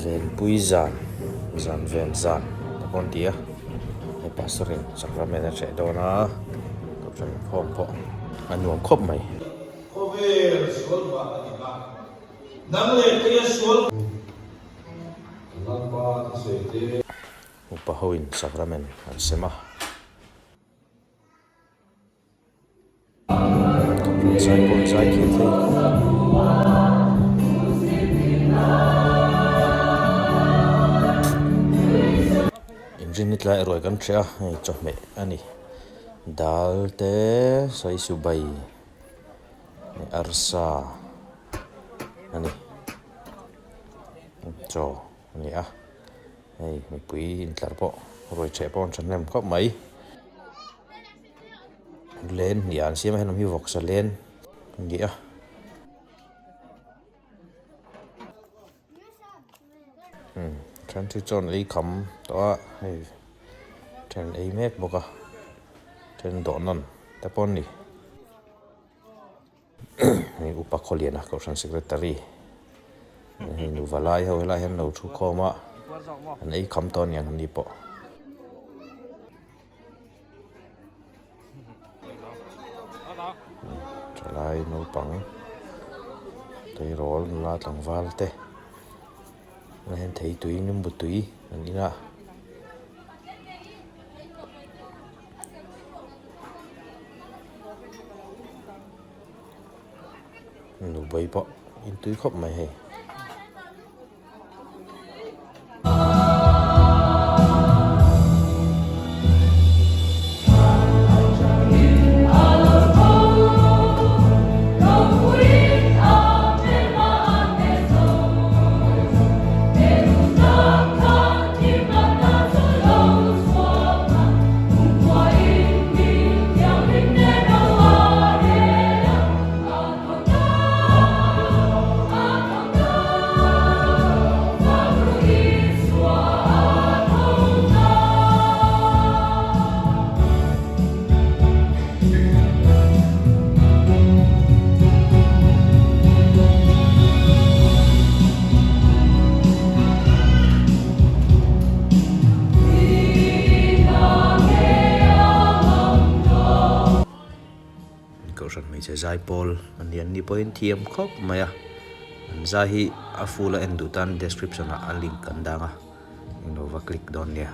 Venpui zan, zan ven zan te pawh an ti a, hei pastor in sacrament a hreh dawn a, kohhran inkhawm pawh a nuam khawp mai. Khawvel sual vang a dik a, nang leh keia sual. Lalpa thusawi te. Upa ho in sacrament an sem a. Zai pawh zai thei thei Inrinni tlai ruai kan hria a hei chawhmeh a ni dal te saisubai arsa a ni chaw a ni a hei mipui intlar pawh ruai ṭheh pawh an ṭhahnem khawp mai. Len hnih ah an siam a hei lam hi vawksa len a ni a. Umm then chu chuan ei kham tawh a hei then ei mek bawk a then dawh nawn te pawh an ni. Hei upa Khawliana Kohhran Secretary hei nu valai ho helaiah hian an lo thu khawm a an ei kham tawh aniang an ni pawh. Thalai naupang tleirawl nula tlangval te tunah hian thei tui nimbu tui an in a. Nubawi pawh in tui khawp mai hei. Kohhran hmeichhe zai pawl a ni an ni pawhin thiam khawp mai a an zai hi a full a en duh tan description ah a link kan dang a englo va click dawn nia.